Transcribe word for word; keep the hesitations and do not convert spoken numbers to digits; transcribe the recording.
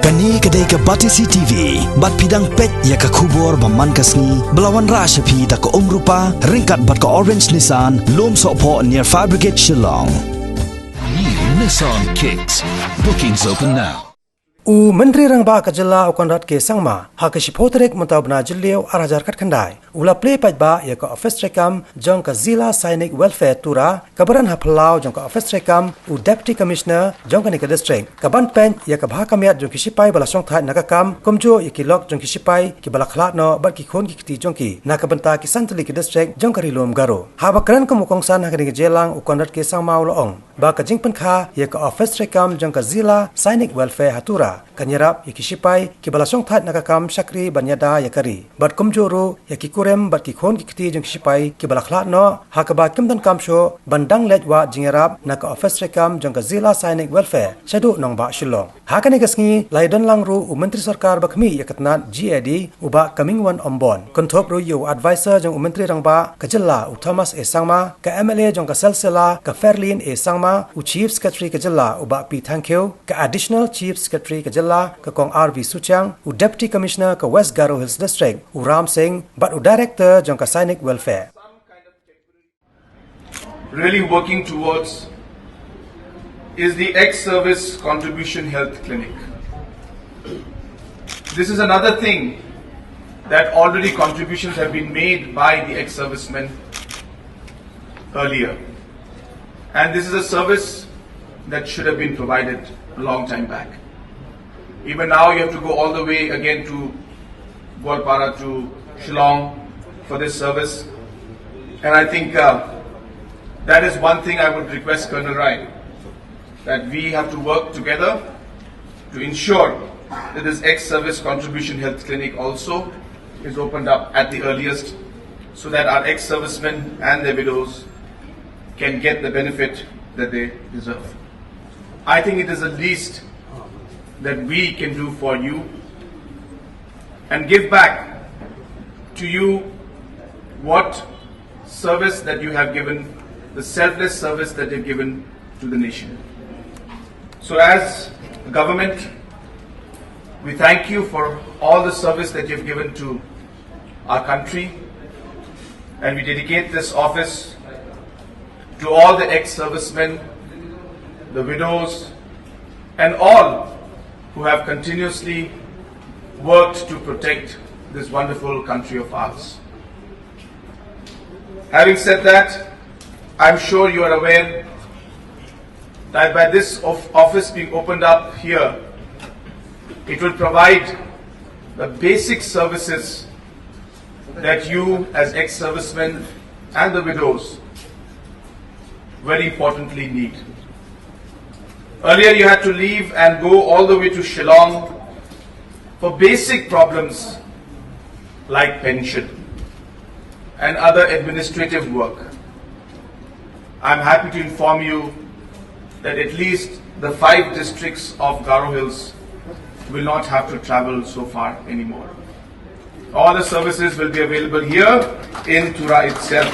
Kane ka dei ka Batesi T V, bad phi dang peit ïa ka khubor ba man ka sngi, ba la wanrah sha phi da ka Umrupa, ryngkat bad ka Orange Nissan, Lumsohphoh near Fire Brigade, Shillong. New Nissan Kicks. Bookings open now. U Myntri Rangbah ka jylla u Conrad K Sangma, ha ka shiphew tarik mynta u bnai Jylliew ar hajar khatkhyndai, u la plie paidbah ïa ka office treikam jong ka Zilla Sainik Welfare Tura, kaba don ha phyllaw jong ka office treikam u Deputy Commissioner jong kane ka district, kaban peit ïa ka bha ka miat jong ki shipai ba la shongthait na ka kam, kumjuh ïa ki lok jong ki shipai kiba la khlad noh bad ki khun ki kti jong ki na ka bynta ki san tylli ki district jong ka Ri Lum Garo. Haba kren kum u kongsan ha kane ka jingïalang, u Conrad K Sangma u la ong ba ka jingpynkha ïa ka office treikam jong ka Zilla Sainik Welfare ha Tura kan ïarap ïa ki shipai kiba la shongthait na ka kam shakri ban ïada ïa ka ri, bad kumjuh ruh ïa ki kurim bad ki khun ki kti jong ki shipai kiba la khlad noh, ha kaba kim donkam shuh ban dang leit wad jingïarap na ka office treikam jong ka Zilla Sainik Welfare shaduh nongbah Shillong. Ha kane ka sngi la ïadon lang ruh u Myntri Sorkar ba khmih ïa ka tnat G A D, u Bah Comingone Ymbon. Kynthup ruh ïa u Advisor jong u Myntri Rangbah ka jylla u Thomas A Sangma, ka M L A jong ka Silsila ka Fairlyn A Sangma, u Chief Secretary ka jylla u Bah P Thangkhiew, ka Additional Chief Secretary ka jylla ka Kong R V Suchiang, u Deputy Commissioner ka West Garo Hills District u Ram Singh, bad u Director jong ka Sainik Welfare. Really working towards is the ex-service contribution health clinic. This is another thing that already contributions have been made by the ex-servicemen earlier. And this is a service that should have been provided a long time back. Even now, you have to go all the way again to Goalpara to Shillong for this service. And I think uh, that is one thing I would request Colonel Rai, that we have to work together to ensure that this ex-service contribution health clinic also is opened up at the earliest, so that our ex-servicemen and their widows can get the benefit that they deserve. I think it is the least that we can do for you and give back to you what service that you have given, the selfless service that you've given to the nation. So as a government, we thank you for all the service that you've given to our country, and we dedicate this office to all the ex-servicemen, the widows, and all who have continuously worked to protect this wonderful country of ours. Having said that, I'm sure you are aware that by this of- office being opened up here, it will provide the basic services that you as ex-servicemen and the widows very importantly need. Earlier you had to leave and go all the way to Shillong for basic problems like pension and other administrative work. I'm happy to inform you that at least the five districts of Garo Hills will not have to travel so far anymore. All the services will be available here in Tura itself.